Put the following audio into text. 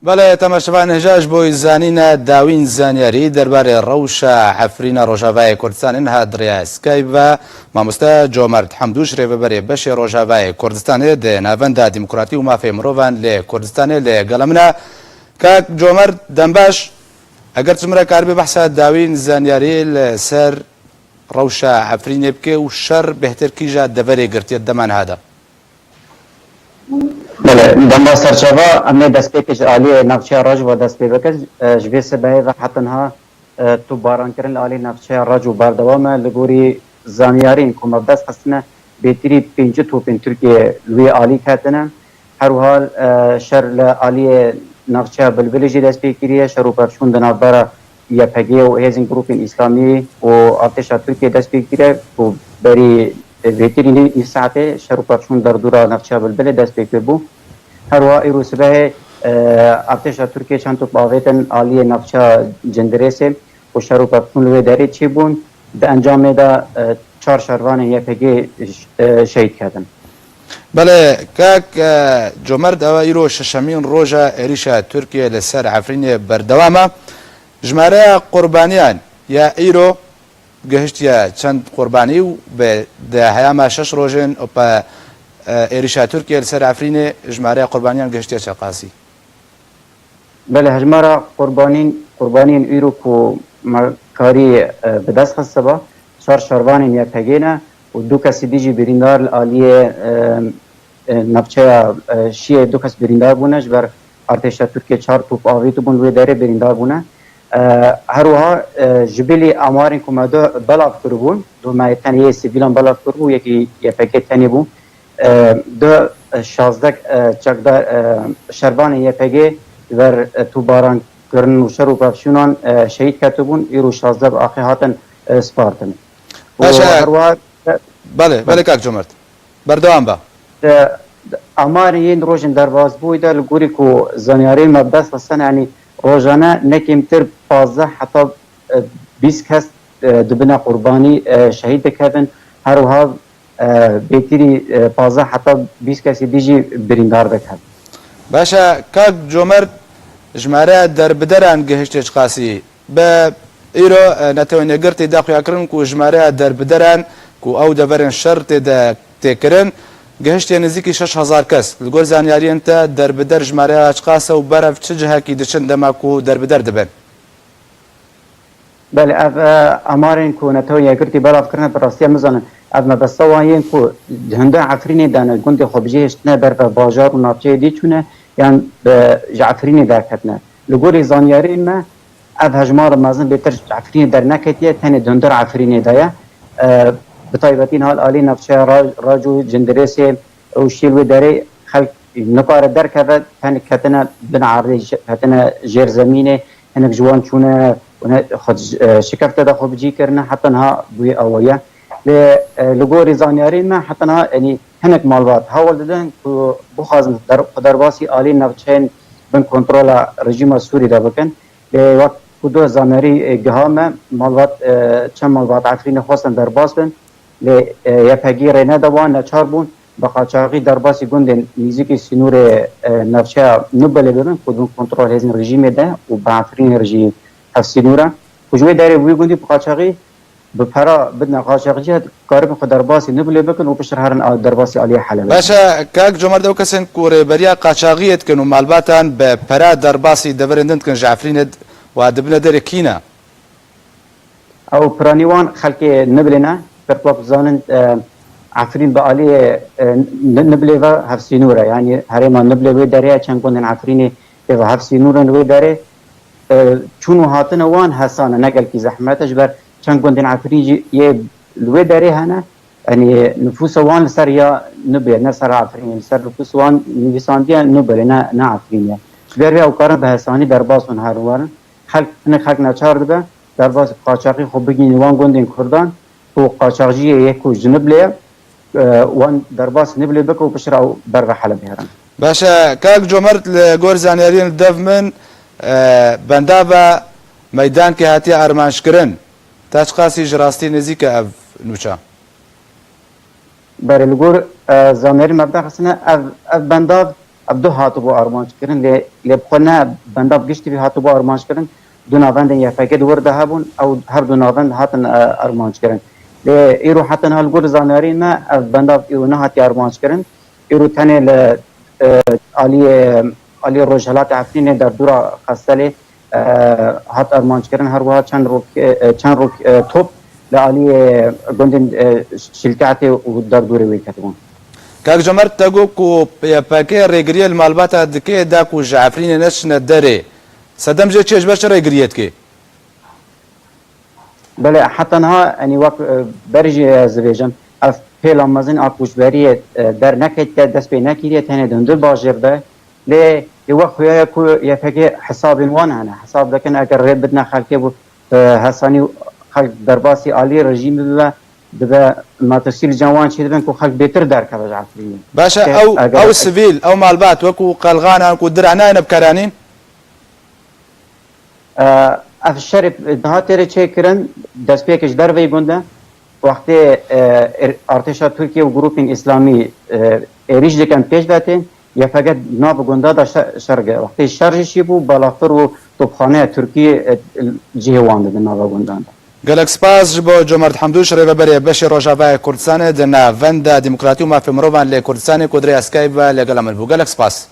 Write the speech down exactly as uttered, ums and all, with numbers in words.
Belê, temaşevanên hêja, ji bo zanîna dawîn zanyarî derbarê rewşa Efrîna Rojavayê Kurdistanê niha di rêya Skype ve mamoste Comerd Hemdûş, rêveberê beşê Rojavayê Kurdistanê di Navenda Demokratî û Mafê Mirovan li Kurdistanê, li gela min e. Kak Comerd, dem baş. Eger tu ji min re karibî behsa dawîn zanyarî li ser rewşa Efrînê bike û şer bêhtir kîja deverê girtiye di dema niha de? Belê, dema serçava em ê destpêkê ji aliyê navçeya Roj ve dest pê bikin. E, ji vê sibehê ve heta niha, e, topbarankirin li alî navçeya Roj û berdewam e. Li gorî zanyariyên ku me bi dest xistine, bêtirî pêncî topên Tirkiyê li wê alî ketine. Her wiha, e, şer li aliyê navçeya Bilbilê jî dest pê kiriye. Şer û pevçûn di navbera Y P G û hêzên grûpên Îslamî û artêşa Tirkiyê dest pê kiriye ku berî, e, bêtirî nîv, nîv saetê şer û pevçûn derdora navçeya Bilbilê dest pê kiribû. Her wiha îro sibehê, e, artêşa Tirkiyê çend top avêtin aliyê navçeya Cindirêsê û şer û pevçûn li wê derê çêbûn. Di encamê de, e, çar şervanên Y P G, e, şehîd ketin. Belê, kak, e, Comerd, ew îro şeşemîn roja êrîşa Tirkiyê li ser Efrînê berdewam e. Jimareya qurbaniyan ya îro gihiştiye çend qurbanî û bi, di heyama şeş rojên û pe, e, êrîşa Tirkiyê li ser Efrînê jimareya qurbaniyan gihiştiye çeqasî? Belê, hejmara qurbanîn, qurbaniyên îro ku me karî, e, bi dest xist seba, çar şervanên Y P G ne û du kesî dî jî birîndar li aliyê, e, e, navçeya, e, Şiyê du kes birîndar bûne, ji ber artêşa Tirkiyê çar top avêtibûn li wê derê birîndar bûne. E, her wiha, e, ji bilî amarên ku me du belav kiribûn, du me tenê yê sivîlan belav kiribû, yekî Y P G tenê bû. E, du, e, şazdeh, e, çekdar, e, şervanên Y P G li ber, e, topbarankirin û şer û pevçûnan, e, şehîd ketibûn, îro şazdeh bi axê hatin, e, spartin. Û Baş e. Her wiha, e, Belê, belê kak Comerd. Berdewam be. Di, di amarên yên rojên derbasbûyî de li gorî ku zanyariyên me bi dest xistin, yanî rojane ne kêmtir pazdeh heta, e, bîst kes, e, dibine qurbanî, e, şehîd dikevin. Her wiha, e, bêtirî, e, pazdeh heta bîst kesî dî jî birîndar dikevin. Baş e, kak Comerd, jimare derbideran gihiştê çiqasî? Bi îro, e, Netewên Yekgirtî da xuyakirin ku jimareya derbideran ku ew deverên şer tê de tê kirin, gihiştiye nêzîkî şeş hezar kes. Li gor zanyariyên te, derbider jimareya çiqas e û berev çi cihekî diçin dema ku derbider dibin? Belê, ev, e, amarên ku Netewên Yekgirtî belav kirine, bi rastiya nizanin. Ev mebesta wan yên ku hundir Efrînê de ne, gundê xwe bijihiştine ber ve bajar û navçeyê dî çûne, yan bi, ji Efrînê derketine. Li gorî zanyariyên me, ev hejmara mezin bêtir ji Efrînê derneketiye, tenê di hundir Efrînê de ye. E, bi taybetî niha li alî navçeya Ra-, Raco, Cindirêsê û Şêl wê derê xelk nikare derkeve, tenê ketine bin erdê, ketine jêr zemînê, hinek ji wan çûne, hûn xwe, e, şikefte de xwe bi cî kirine, heta niha bûye awaya. Lê, e, li gorî zanyariyên me, heta niha, yanî hinek malbat hewl didin ku bixwazin der-, xwe derbasî alî navçeyên bin kontrola rejîma Sûrî de bikin. Lê wek ku du zanyarî, e, giha me, malbat, e, çend malbat Efrînê xwestin derbas bin. Lê, e, Y P G rê neda wan, neçar bûn bi qaçaxî derbasî gundên nêzîkî sînorê, e, navçeya Nubelê bibin, ku di bin kontrol hêzên rejîmê de û bi Efrînê re jî hevsînor e. Ku ji wê derê wî gundî bi qaçaxî bi pera bidine qaçaxçiyê, karibin xwe derbasî Nubelê bikin û piştre herin a-, derbasî aliyê Helebê. Baş e, kak Comerd, ew kesên ku rêberiya qaçaxiyê dikin û malbatan bi pera derbasî deverên din dikin ji Efrînê d-, wa dibine derê kî ne? Ew piranî wan xelkê Niblê ne. Pir baş dizanin, e, Efrîn bi aliyê, e, Ni-, Niblê ve hevsînor e. Yanî herêma Niblê wê derê ye, çend gundên Efrînê tê ve hevsînor in li wê derê. E, çûn û hatina wan hesan e, ne gelkî zehmet e. Ji ber çend gundên Efrîn jî yê li wê derê hene. Yanî nifûsa wan li ser ya Niblê, ne ser Efrînê, li ser nifûsa wan nivîsandiye Niblê, ne, ne Efrînê. Ji ber vê ew karin bi hesanî derbas bin herin werin. Xelk, hinek xelk neçar dibe, derbas qaçaxî xwe bigihîne wan gundên Kurdan, ku qaçaxciyê yê ku ji Niblê ye, e, wan derbas Niblê bike û piştre ew ber ve Helebê herin. Baş e, kak Comerd, li gor zanyariyên li dev min, e, bendava meydankê hatiye armanjkirin. Ta çiqasî ji rastî nêzîk e ev nûça? Berê, li gor, e, zanyarî me bidaxistine, ev, ev bendav Ev du hatibû armanc kirin, lê, lê bi xwe ne bendav giştî vî hatibû armanc kirin. Du navendên Y P G di wir de hebûn, ew her du navend hatin, e, armanc kirin. Lê îro heta niha li gor zanyariyên me ev bendav îro nehatiye armanc kirin. Îro tenê li, e, aliyê, aliyê rojhilatê Efrînê derdora Qeselê, e, hat armanc kirin. Her wiha çend rok-, e, çend rok-, e, top li aliyê gundên, e, Şilkatê û derdorê wê ketibûn. Kak Cömert, te got ku Y P G rêgiriyê li malbata dike da ku ji Efrînê neçine derê. Sedem jê çi ye, ji ber çi rêgiriyê dike? Belê, heta niha, enî wek, e, berê jî ez dibêjim, ev pêla mezin a koçberiyê, e, derneketî, dest pê nekiriye, tenê di hundir bajêr de. Lê, lê wek xuya ye ku Y P G hesabên wan hene. Hesab dikin, eger rê bidine xelkê, bû, e, hesanî xelk derbasî aliyê rejîmê bibe, dibe metirsî li cem wan çêdibin ku xelk bêtir derkeve ji Efrînê. Baş e, Ke-, ew, eger ew sivîl, ew malbat, wekû qelxanan ku dira nayne bikaranîn? E, ev şerê niha têre çêkirin, destpêkê ji derveyî gund e. Wextê, e, er-, artêşa Tirkiye û grûpên îslamî, e, êrîş dikin pêş ve tên, Y P G nav gunda da şe-, şer ge. Wextê şer jî çî bû, balafir û topxaneya Tirkî, e, cihê wan didin nava gundan de. Gelek spas ji bo Comert Hemdû, ji rêveberê beşê Rojavayê Kurdistanê di Navenda Demokratî û Mafê Mirovan lê Kurdistanê ku di rêya Skype ve legela min bû. Gelek spas.